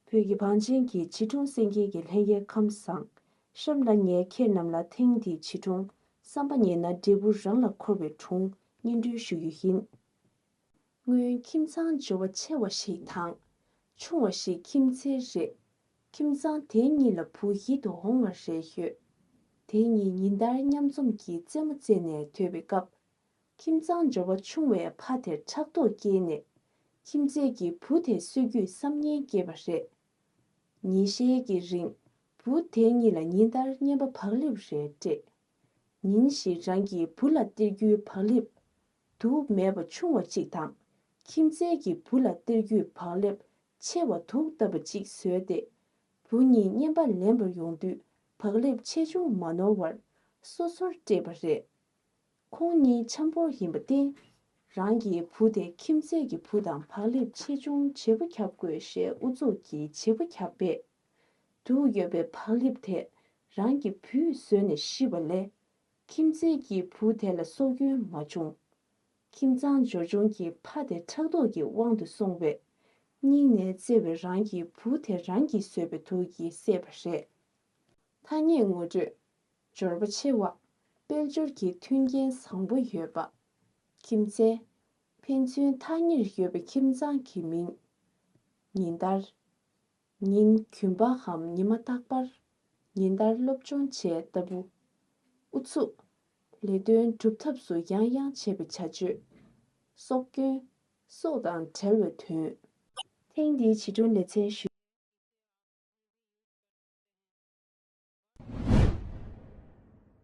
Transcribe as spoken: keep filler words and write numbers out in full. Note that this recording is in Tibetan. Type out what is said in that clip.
བོད་ཀྱི་བང་ཆེན་གྱི་བྱིས་སྒྲུང་གསན་མཁན་གྱི་ལྷན་རྒྱས་ཁམས་བཟང་། གཤམ་ལ་ངས་ཁྱེད་རྣམས་ལ་ཐེངས་འདིའི་བྱིས་སྒྲུང་བསམ་པ་ཉེས་ན་འབྲས་བུ་རང་ལ་འཁོར་བའི་སྒྲུང་སྙན་སྒྲོན་ཞུ་རྒྱུ་ཡིན། སྔོན་ཁྱིམ་ཚང་འབྱོར་བ་ཆེ་བ་ཞིག་དང་། ཆུང་བ་ཞིག་ཁྱིམ་མཚེས་རེད། ཁྱིམ་ཚང་དེ་གཉིས་ལ་བུ་ཡིད་དུ་འོང་བ་རེ་ཡོད། དེ་གཉིས་ཉིན་ལྟར་མཉམ་འཛོམས་ཀྱིས་རྩེད་མོ་རྩེས་ནས་སྡོད་པའི་སྐབས། ཁྱིམ་ཚང་འབྱོར་བ་ཆུང་བའི་ཕ་དེར་ཕྲག་དོག་སྐྱེས་ནས། ཁྱིམ་མཚེས་ཀྱི་བུ་དེ་གསོད་རྒྱུའི་བསམ་ངན་སྐྱེས་པ་རེད། ཉིན་ཤས་ཀྱི་རིང་། བུ་དེ་གཉིས་ལ་ཉིན་ལྟར་རྔན་པ་བག་ལེབ་རེ་སྤྲད། ཉིན་ཞིག་རང་གི་བུ་ལ་སྟེར་རྒྱུའི་བག་ལེབ། དུག་མེད་པ་ཆུང་བ་གཅིག་དང་། ཁྱིམ་མཚེས་ཀྱི་བུ་ལ་སྟེར་རྒྱུའི་བག་ལེབ་ཆེ་བ་དུག་ལྟ་བུ་གཅིག་བཟོས་ཏེ། བུ་གཉིས་རྔན་པ་ལེན་པར་ཡོང་དུས་བག་ལེབ་ཆེ་ཆུང་མ་ནོར་བར་སོ་སོར་སྤྲད་པ་རེད། ཁོང་གཉིས་འཆམ་པོ་ཡིན་པར་བརྟེན། རང་གི་བུ་དེ་ཁྱིམ་མཚེས་ཀྱི་བུ་དང་བག་ལེབ་ཆེ་ཆུང་བརྗེ་པོ་བརྒྱབ་དགོས་ཞེས་ཨུ་ཚུགས་ཀྱིས་བརྗེ་པོ་བརྒྱབ་པས། དུག་ཡོད་པའི་བག་ལེབ་དེ་རང་གི་བུས་ཟོས་ནས་ཤི་བ་ལས། ཁྱིམ་མཚེས་ཀྱི་བུ་དེ་ལ་སྲོག་སྐྱོན་མ་བྱུང་། ཁྱིམ་ཚང་འབྱོར་བྱུང་གི་ཕ་དེ་ཕྲག་དོག་གི་དབང་དུ་སོང་བས། སྙིང་ནས་བརྩེ་བའི་རང་གི་བུ་དེ་རང་གིས་ཟོས་པའི་དུག་གིས་བསད་པ་རེད། ཐ་སྙད་ངོ་སྤྲོད། འབྱོར་པ་ཆེ་བ། དཔལ་འབྱོར་གྱི་མཐུན་རྐྱེན་བཟང་པོ་ཡོད་པ། ཁྱིམ་མཚེས། ཕན་ཚུན་ཐག་ཉེར་ཡོད་པའི་ཁྱིམ་ཚང་གི་མིང་། ཉིན་ལྟར། ཉིན་རྒྱུན་པའམ་ཉི་མ་རྟག་པར། ཉིན་ལྟར་སློབ་སྦྱོང་བྱས་ལྟ་བུ། ཨུ་ཚུགས། ལས་དོན་སྒྲུབ་ཐབས་སུ་ཡང་ཡང་བྱེད་པའི་བྱ་སྤྱོད། སྲོག་སྐྱོན། སྲོག་དང་བྲལ་བའི་དོན། ཐེངས་འདིའི་བྱིས་སྒྲུང་ལེ་ཚན་ཞུ།